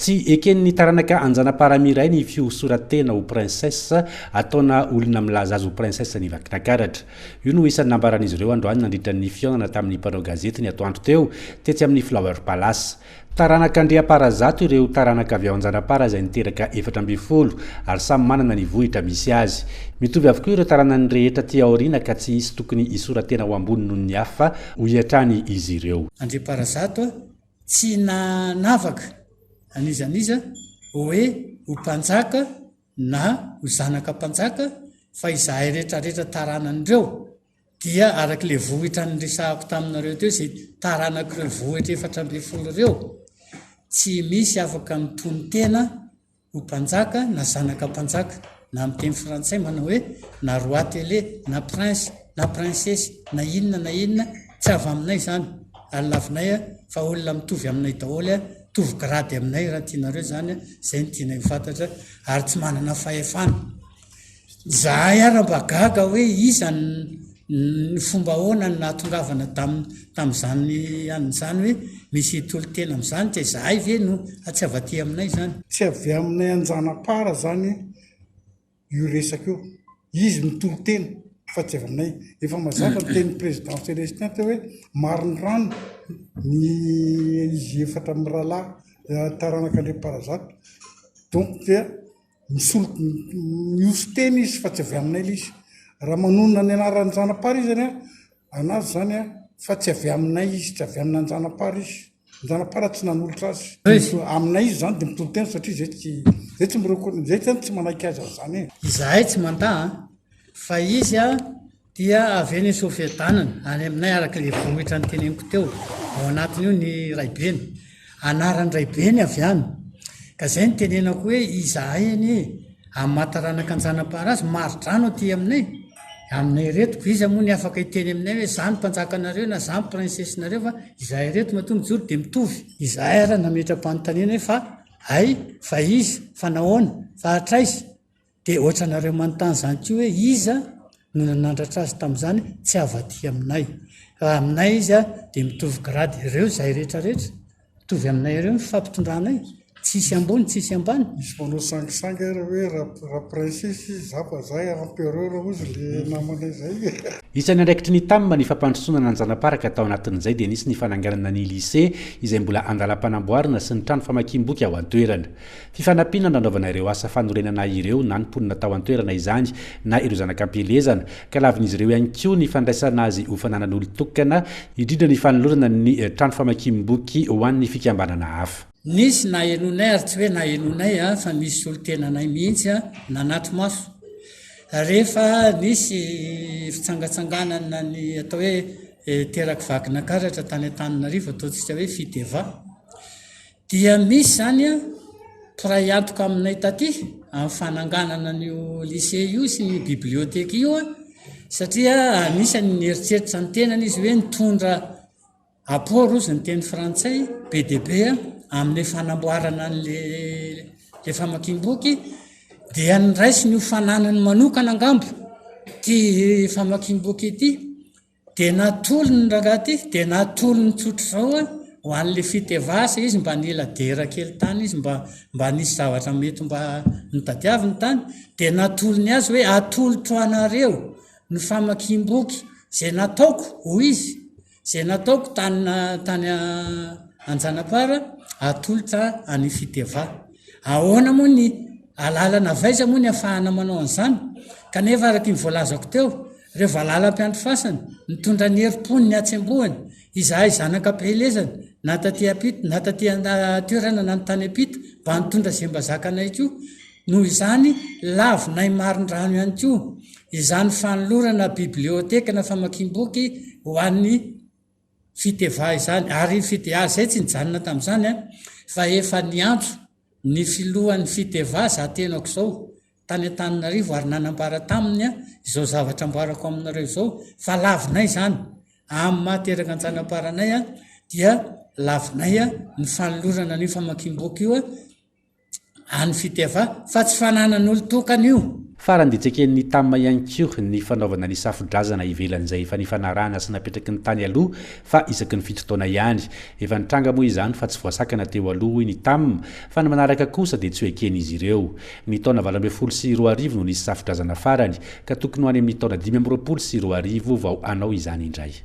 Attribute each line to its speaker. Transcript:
Speaker 1: Tsy eken'ny taranaka Anjanaparamiray ny fihosoran-tena ho princesse ataona olona milaza azy ho princesse ny Vakinankaratra. Io no isan'ny nambaran'izy ireo androany nandritra ny fihaonana tamin'ny mpanao gazety ny atoandro teo tetsy amin'ny Flower Palace. Taranak'Andriamparazato ireo taranaka avy ao Anjanapara izay niteraka 14 ary samy manana ny vohitra misy azy. Mitovy avokoa ireo taranany rehetra aty aoriana ka tsy hisy tokony hisora-tena ho ambony noho ny hafa, hoy hatrany izy ireo.
Speaker 2: Andriamparazato a! Tsy nanavaka an'iza n'iza hoe ho mpanjaka na ho zanaka mpanjaka fa izahay rehetra rehetra taranan'ireo dia araka ilay vohitra niresahako taminareo teo izay taranak'ireo vohitra 14 ireo tsy misy afaka mitonon-tena ho mpanjaka na zanaka mpanjaka, na amin'ny teny frantsay manao hoe na roi télé, na prince, na princesse, na inona na inona, tsy avy aminay izany, ary lavinay fa olona mitovy aminay daholo, mitovy grade aminay raha tianareo izany, izay no tianay ho fantatra, ary tsy manana fahefana. Izahay ara mba gaga hoe iza ny fomba ahoana no nahatongavana tamin'izany an'izany hoe misy hitolo-tena amin'izany ka izahay ve no tsy avy aty aminay izany?
Speaker 3: Tsy avy aminay Anjanapara izany io resaka io. Izy mitolo-tena fa tsy avy aminay. Efa mazava ny tenin'ny président Celestin teo hoe marindrano ny izy efatra mirahalahy taranak'Andriamparazato. Donc dia Misolo, mihoso-tena izy fa tsy avy aminay ilay izy. Raha manonona ny anaran'i Zanapara izy anie, an'azy izany an, fa tsy avy aminay izy, tsy avy amin'Anjanapara izy. Anjanapara tsy nanolotra azy. Aminay izy izany dia mitolo-tena satria izay tsy, izay tsy mi-reconnait, izay izany tsy manaiky azy an'izany e.
Speaker 2: Izahay tsy mandà an, fa izy an, Dia avy eny Soafiadanana, any aminay araka ilay vohitra noteneniko teo, ao anatin'io ny raibeny. Anaran-draibeny avy any. Ka izay no tenenako hoe izahay anie amin'ny maha taranaka an-janapara azy, mari-drano aty aminay, aminay ireto, ko iza moa ny afaka hiteny aminay hoe za no mpanjakanareo na za no prinsesinareo fa izahay ireto matoa mijoro dia mitovy. Izahay ary nametra-panontaniana hoe fa hay, fa iza, fa nahoana, fa hatraiza? Dia ohatranareo manontany izany koa hoe iza no nanandratra azy tamin'izany, tsy avy aty aminay. Raha aminay izy dia mitovy grade ireo izahay rehetra rehetra, mitovy aminay ireo ny fifampitondranay, tsisy ambony tsisy ambany.
Speaker 3: Misy manao sangisangy ary hoe raha princesse izy za fa za empereur hozy le namanay zay.
Speaker 1: Isan'ny andraikitry ny TAM ny fampandrosoana an'Anjanaparaka tao anatin'izay dia nisy ny fananganana ny lycée izay mbola andalam-panamboarana sy ny trano famakiam-boky ao an-toerana. Fifanampiana nanaovana ireo asa fanorenana ireo na ny mponina tao an-toerana izany na ireo zanak'ampielezana, ka lavin'izy ireo ihany koa ny fandraisana azy ho fananan'olon-tokana, indrindra ny fanolorana ny trano famakiam-boky ho an'ny fikambanana hafa.
Speaker 2: Nisy nahenoanay ary tsy hoe nahenoanay fa misy solontenanay mihitsy nanatri-maso rehefa nisy fitsangatsanganana ny atao hoe teraky Vakinankaratra tany Antananarivo ataontsika hoe Fideva. Dia misy izany an, mpiray antoka aminay taty amin'ny fananganana an'io lycée io sy ny bibliothèque io an, satria anisany nieritreritra ny tenany izy hoe nitondra apport hozy ny teny frantsay be dia be an, amin'ny fanamboarana an'le le famakiam-boky, dia noraisiny ho fananany manokana angamba ity famakiam-boky ity. Dia natolony rangahy ity, dia natolony tsotr'izao an, ho an'ilay fitevasa izy mba nila dera kely tany izy mba mba nisy zavatra mety mba notadiaviny tany, dia natolony azy hoe atolotro anareo ny famakiam-boky izay nataoko, hoy izy, izay nataoko tany tany Anjanapara atolotra an'i Fiteva. Ahoana moa ny alalana avy aiza moa ny afahana manao an'izany? Kanefa araka ny voalazako teo, Ireo valala mpiandry fasana, nitondra ny herim-pony ny hatsembohany, izahay zanaka am-pielezana, na taty am-pita, na taty an-toerana na ny tany am-pita, mba nitondra izay mba zakanay koa. Noho izany, lavinay marindrano ihany koa izany fanolorana biblioteka na famakiam-boky ho an'ny Fiteva izany. Ary Fidea izay tsy nijanona tamin'izany fa efa niantso ny filohan'ny Fiteva, za tenako izao, tany Antananarivo ary nanambara taminy izao zavatra amboarako aminareo izao fa lavinay izany amin'ny maha teraka an-janaparanay dia lavinay ny fanolorana an'io famakiam-boky io any Fiteva fa tsy fananan'olon-tokana io.
Speaker 1: Farany dia tsy eken'ny Tam ihany koa ny fanaovana ny safo-drazana ivelan'izay efa nifanarahana sy napetraky ny tany aloha fa isaky ny fito taona ihany. Efa nitranga moa izany fa tsy voasakana teo aloha hoy ny Tam fa ny manaraka kosa dia tsy ho eken'izy ireo. Ny taona 2018 no nisy safo-drazana farany ka tokony ho any amin'ny taona 2025 vao hanao izany indray.